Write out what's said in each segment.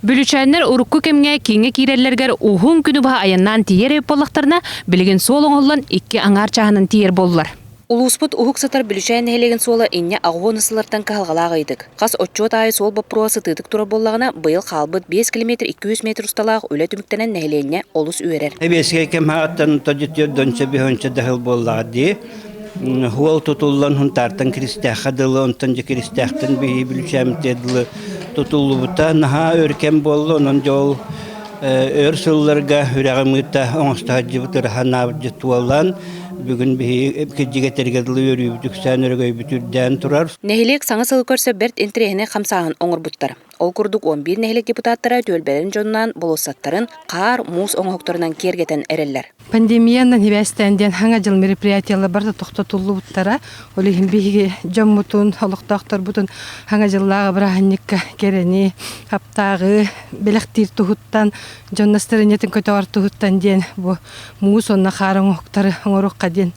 Бүлүүчээннэр урукку кэмҥэ кииҥҥэ киирэллэригэр уһун күнү быһа айаннаан тиийэр эбит буоллахтарына, билигин суол оҥоһуллан икки аҥаар чааһынан тиийэр буоллулар. Улууспут уһук сытар Бүлүүчээн нэһилиэгин суола инньэ аҕыһуон сыллартан кыһалҕалаах ыйытык. Хас отчуот аайы суол боппуруоһа сытыытык турар буоллаҕына, быйыл хаалбыт 5 километр 200 метр усталаах үлэ түмүктэнэн нэһилиэнньэ олус үөрэр. Эбиэскэй кэм ааттан тодьүтүөрдөнчө биһөнчө даһыл буоллаҕа дии. Хуол тутуллан Хунтаартан Киристээххэ дылы, онтон дьэ Киристээхтэн биһи Бүлүүчээмитэ дылы тутуллубута наһаа өр кэм буолла. Онон дьэ ол өр сылларга үрэҕим ыыта оҥосто сылдьыбыт ыраһанаабыт дьэ туолан, бүгүн биһи кирдьигэтэргэ дылы үөрүүбүт үксээн, өрөгөйбүт үрдээн турар. Нэһилиэк саҥа сылы көрсө бэрт интэриэһинэй хамсааһын оҥорбуттар. Ол курдук 11 нэһилиэк депутаттара түөлбэлэрин дьонунаан болуоссаттарын хаар, муус оҥоһуктарынан киэргэтэн эрэллэр. Пандемиянан сибээстээн диэн саҥа дьыл мероприятиелар барыта тохтотуллубуттара. Ол иһин биһиги дьоммутун, олохтоохторбутун саҥа дьыллааҕы бырааһынньыкка кэрэни, аптааҕы бэлэхтиир туһуттан, дьон настарыанньатын көтөҕөр туһуттан диэн бу муус уонна хаар оҥоһуктары оҥоруохха диэн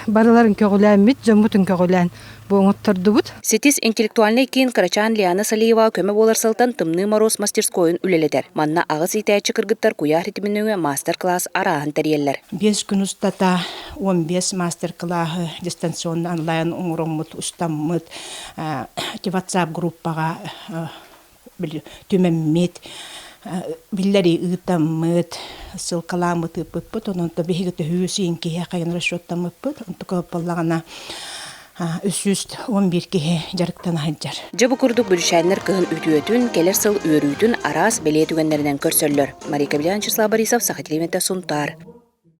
барыларын көҕүлээммит, дьоммутун көҕүлээн бу оҥоттордубут. Ситис интеллектуальнай киин кырачаан Лиана Салиева көмө буолар сылтан Тымныы Моруос мастерскойун үлэлэтэр. Манна аҕыс иитээччи кыргыттар куйаар ситимин нөҥүө маастар-кылаас арааһын тэрийэллэр. Биэс күн устата 15 маастар-кылааһы дистанционно онлайн оҥороммут, устаммыт, WhatsApp группаҕа түмэммит, биллэрии ыытаммыт, ссылкалааммыт ыыппыппыт. Онон биһиги төһүү сиин киһиэхэ расчеттаммыппыт. Онтука буоллаҕына 311 киһи дьарыктана сылдьар. Дьэ бу курдук бүлүчээннэр кыһын үтүөтүн, кэлэр сыл үөрүүтүн араас бэлиэ түгэннэринэн көрсөллөр. Мария Кабельян, Вячеслав Борисов, Саха телевидениетэ, Сунтаар.